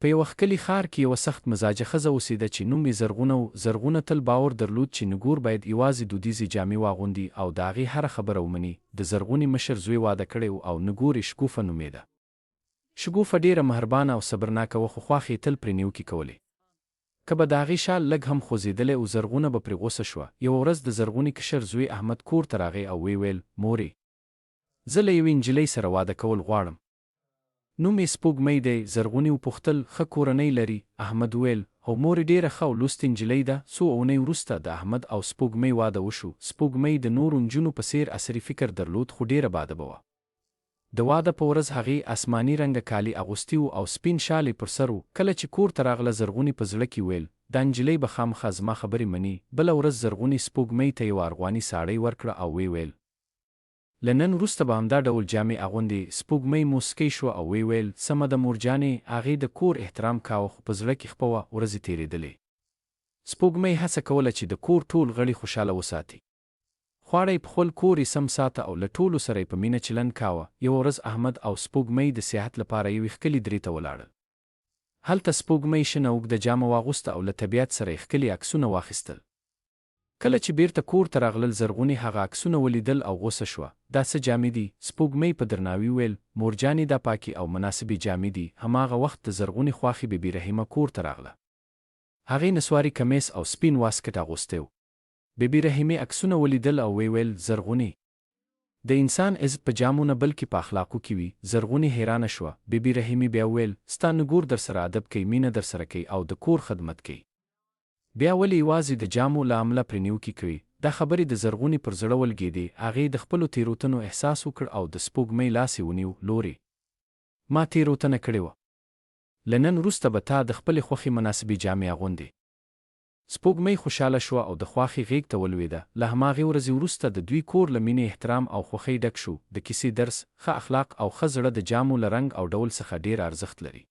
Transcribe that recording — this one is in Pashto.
په یوه ښکلي ښار کې یوه سخت مزاجه ښځه اوسېده چې نوم یې زرغونه و. زرغونه تل باور درلود چې نږور باید یوازې دودیزې جامې واغوندي او د هغې هره خبره ومني. د زرغونې مشر زوی واده کړی و او نږور یې شګوفه نومېده. شګوفه ډېره مهربانه او صبرناکه وه، خو خواښې یې تل پرې نیوکې کولې. که به د هغې شال لږ هم خوځېدلی ؤ، زرغونه به پرې غوسه شوه. یوه ورځ د زرغونې کشر زوی احمد کور ته راغی او ویې ویل، مورې! زه له یوې نجلۍ سره واده کول غواړم. نوم یې سپوږمۍ دی. زرغونې وپوښتل، ښه کورنۍ لري؟ احمد وویل، هو مورې ډېره ښه او لوستې نجلۍ ده. څو اوونۍ وروسته د احمد او سپوږمۍ واده وشو. سپوږمۍ د نورو نجونو په څېر عصري فکر درلود، خو ډېره باادبه وه. د واده په ورځ هغې آسماني رنګه کالي اغوستي وو او سپین شال یې پر سر و. کله چې کور ته راغله، زرغونې په زړه کې ویل، دا نجلۍ به خامخا زما خبرې مني. بله ورځ زرغونې سپوږمۍ ته یوه ارغواني ساړۍ ورکړه او ویې ویل، له نن وروسته به همدا ډول جامې اغوندې. سپوږمۍ موسکۍ شوه او ویې ویل، سمه ده مورجانې. هغې د کور احترام کاوه، خو په زړه کې خپه وه. ورځې تېرېدلې. سپوږمۍ هڅه کوله چې د کور ټول غړي خوشاله وساتي. خواړه یې پخول، کور یې سم ساته او له ټولو سره یې په مینه چلند کاوه. یوه ورځ احمد او سپوږمۍ د سیاحت لپاره یوې ښکلي درې ته ولاړل. هلته سپوږمۍ شنه اوږده جامه واغوسته او له طبیعت سره یې ښکلي عکسونه واخیستل. کله چې بېرته کور ته راغلل، زرغونې هغه عکسونه ولیدل او غوسه شوه، دا څه جامې دي؟ سپوږمۍ په درناوي وویل، مورجانې دا پاکې او مناسبې جامې دي. هماغه وخت د زرغونې خواښې بي بي رحیمه کور ته راغله. هغې نسواري کمیس او سپین واسکټ اغوستی و. بي بي رحیمې عکسونه ولیدل او ویې ویل، زرغونې! د انسان عزت په جامو نه بلکې په اخلاقو کې وي. زرغونې حیرانه شوه. بي بي رحیمې بیا وویل، ستا نږور درسره ادب کوي، مینه درسره کوي او د کور خدمت کوي. بیا ولې یوازې د جامو له امله پرې نیوکې کوې؟ دا خبرې د زرغونې پر زړه ولګېدې. هغې د خپلو تېروتنو احساس وکړ او د سپوږمۍ لاس یې ونیو، لورې! ما تېروتنه کړې وه. له نن وروسته به تا د خپلې خوښې مناسبې جامې اغوندې. سپوږمۍ خوشاله شوه او د خواښې غېږ ته ولوېده. له هماغې ورځې وروسته د دوی کور له مینې، احترام او خوښۍ ډک شو. د کیسې درس، ښه اخلاق او ښه زړه د جامو له رنګ او ډول څخه ډېر ارزښت لري.